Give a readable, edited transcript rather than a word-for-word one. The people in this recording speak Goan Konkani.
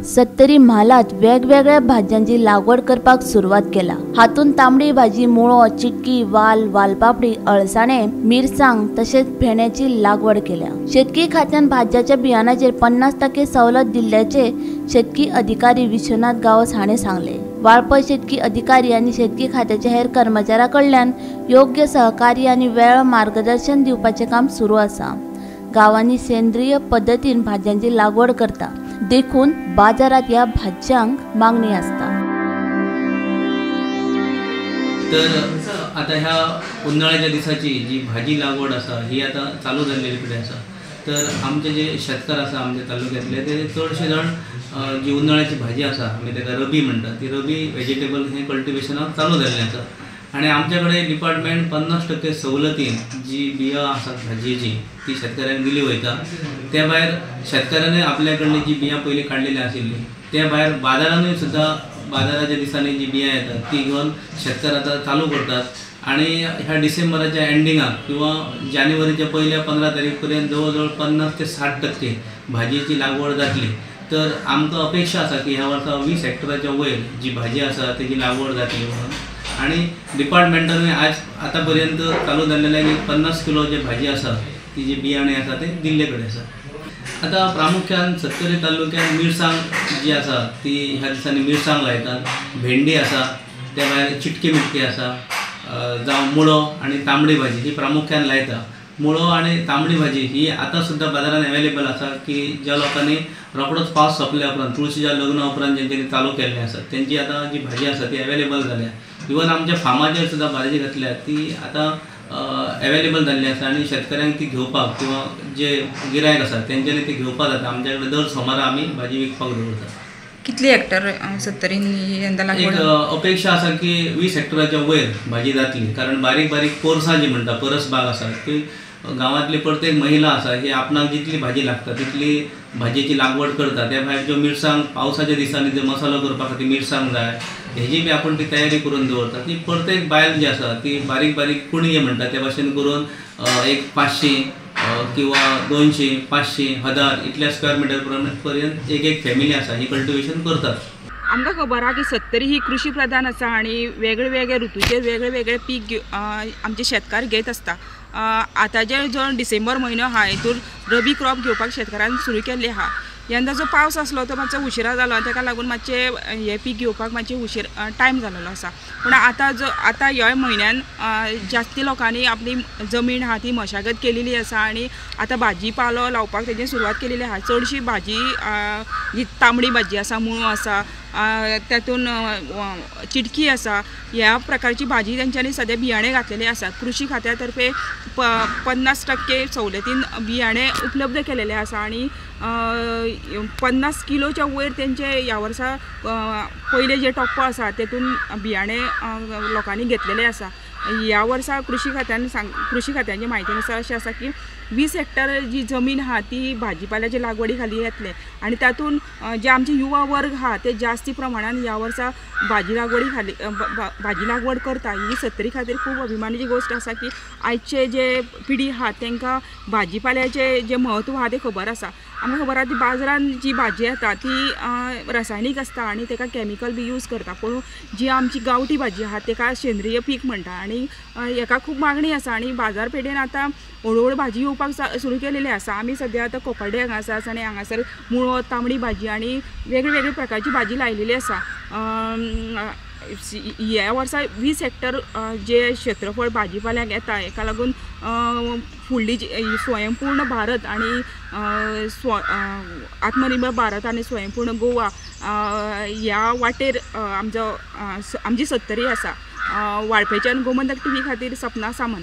सत्तरी म्हालात वेगवेगळ्या भाज्यांची लागवड करपाक सुरवात केला. हातूंत तांबडी भाजी, मुळो, चिटकी, वाल, वालपापडी, अळसाणे, मिरसांग तशेंच भेंड्याची लागवड केल्या. शेतकी खात्यान भाज्याच्या बियाणाचेर 50% सवलत दिल्ल्याचे शेतकी अधिकारी विश्वनाथ गावस हाणें सांगलें. वाळपय शेतकी अधिकारी आनी शेतकी खात्याच्या हेर कर्मचाऱ्यां कडल्यान योग्य सहकार्य आनी वेळ मार्गदर्शन दिवपाचें काम सुरू आसा. गांवांनी सेंद्रीय पद्दतीन भाज्यांची लागवड करता, देखून बाजारात ह्या भाज्यांक मागणी आसता. तर आता ह्या उन्हाळ्याच्या दिसाची जी भाजी लागवड आसा ही आता चालू जाल्लेली कडेन आसा. तर आमचे जे शेतकार आसा आमच्या तालुक्यांतले ते चडशे जाण जी उन्हाळ्याची भाजी आसा आमी ताका रबी म्हणटा ती रबी वेजिटेबल हें कल्टिवेशनाक चालू जाल्लें आसा. आनी आमच्या कडेन डिपार्टमेंट 50% सवलतीन जी बियां आसात भाजयेची ती शेतकऱ्यांक दिली वयता. त्या भायर शेतकऱ्यांनी आपल्या कडली जी बियां पयलीं काडलेली आशिल्ली त्या भायर बाजारानूय सुद्दां बाजाराच्या दिसांनी जी बियां येतात ती घेवन शेतकार आतां चालू करतात. आनी ह्या डिसेंबराच्या एंडिंगाक किंवा जानेवारीच्या पयल्या 15 तारीख पर्यंत जवळ जवळ 50 ते 60% भाजयेची लागवड जातली. तर आमकां अपेक्षा आसा की ह्या वर्सा 20 हेक्टराच्या वयर जी भाजी आसा तेजी लागवड जातली म्हणून. आनी डिपार्टमेंटानूय आज आतां पर्यंत चालू जाल्लेले 50 किलो जे भाजी आसा ती जी बियाणे आसा ते दिल्ले कडेन आसा. आतां प्रामुख्यान सत्तरी तालुक्यान मिरसांग जी आसा ती ह्या दिसांनी मिरसांग लायतात, भेंडी आसा, त्या भायर चिटकी मिटकी आसा, जावं मुळो आनी तांबडी भाजी ही प्रामुख्यान लायता. मुळो आनी तांबडी भाजी ही आतां सुद्दां बाजारान एवेलेबल आसा की ज्या लोकांनी रोखडोच पावस सोंपल्या उपरांत तुळशीच्या लग्ना उपरांत जेंच्यांनी चालू केल्लें आसा तेंची आतां जी भाजी आसा ती एवेलेबल जाल्या. इवन आमच्या फार्माचेर सुद्दां भाजी घातल्या ती आतां एवेलेबल जाल्ली आसा आनी शेतकऱ्यांक ती घेवपाक किंवा जे गिरायक आसा तेंच्यांनी ती घेवपाक जाता. आमच्या कडेन दर सोमारा आमी भाजी विकपाक दवरतात. कितली हेक्टर सत्तरीन यंदा लागवड? एक अपेक्षा आसा की 20 हेक्टराच्या वयर भाजी जातली, कारण बारीक बारीक पोरसां जी म्हणटा परस बाग आसा ती गांवांतली प्रत्येक महिला आसा ही आपणाक जितली भाजी लागता तितली भाजयेची लागवड करता. त्या भायर ज्यो मिरसांग पावसाच्या दिसांनी जे मसालो करपा खातीर मिरसांग जाय हेजी बी आपूण ती तयारी करून दवरता. ती प्रत्येक बायल जी आसा ती बारीक बारीक कुणगे म्हणटा त्या भाशेन करून एक 500 किंवा 200, 500, 1000 इतल्या स्क्वेअर मिटर पर्यंत एक एक फॅमिली आसा ही कल्टिवेशन करतात. आमकां खबर आहा की सत्तरी ही कृशी प्रधान आसा आनी वेगळे वेगळे ऋतूचेर वेगळे वेगळे पीक आमचे शेतकार घेत आसता. आतांचे जो डिसेंबर म्हयनो आहा हितून रबी क्रॉप घेवपाक शेतकारान सुरू केल्ले आहा. यंदा जो पावस आसलो तो मातसो उशिरा जालो आनी ताका लागून मातशें हें पीक घेवपाक मातशें उशीर टायम जाल्लो आसा. पूण आतां जो आतां ह्या म्हयन्यान जास्ती लोकांनी आपली जमीन आहा ती मशागत केलेली आसा आनी आतां भाजी पालो लावपाक तेजी सुरवात केलेली आहा. चडशी भाजी जी तांबडी भाजी आसा, मुळो आसा, तातूंत चिटकी आसा, ह्या प्रकारची भाजी तेंच्यांनी सद्या बियाणे घातलेले आसा. कृशी खात्या तर्फे 50% सवलतीन बियाणे उपलब्ध केलेले आसा आनी 50 किलोच्या वयर तेंचे ह्या वर्सा पयले जे टप्पो आसा तेतून बियाणे लोकांनी घेतलेले आसा. ह्या वर्सा कृशी खात्यान कृशी खात्याचे म्हायती नुसार अशें आसा की 20 हेक्टर जी जमीन आहा ती भाजीपाल्याची लागवडी खाली येतले आनी तातूंत जे आमचे युवा वर्ग आहा ते जास्ती प्रमाणान ह्या वर्सा भाजी लागवडी खाली भाजी लागवड करता. ही सत्तरी खातीर खूब अभिमानाची गोश्ट आसा की आयचे जे पिढी आहा तांकां भाजीपाल्याचें जें म्हत्व आहा तें खबर आसा. आमकां खबर आहा ती बाजारान जी भाजी येता ती रसायनीक आसता आनी ताका केमिकल बी यूज करता, पूण जी आमची गांवठी भाजी आहा ताका सेंद्रीय पीक म्हणटा आनी हेका खूब मागणी आसा आनी बाजारपेठेन आतां हळू हळू भाजी येवपाक सुरू केलेली आसा. आमी सद्या आतां कोपर्डे हांगासर आसा आनी हांगासर मुळो, तांबडी भाजी आनी वेगळी वेगळी प्रकारची भाजी लायलेली आसा. ह्या वर्सा 20 हेक्टर जे क्षेत्रफळ भाजीपाल्याक येता हेका लागून फुडली स्वयंपूर्ण भारत आनी आत्मनिर्भर भारत आनी स्वयंपूर्ण गोवा ह्या वाटेर आमचो आमची सत्तरी आसा. वाळपेच्यान गोमंतक टीव्ही खातीर सपना सामंत.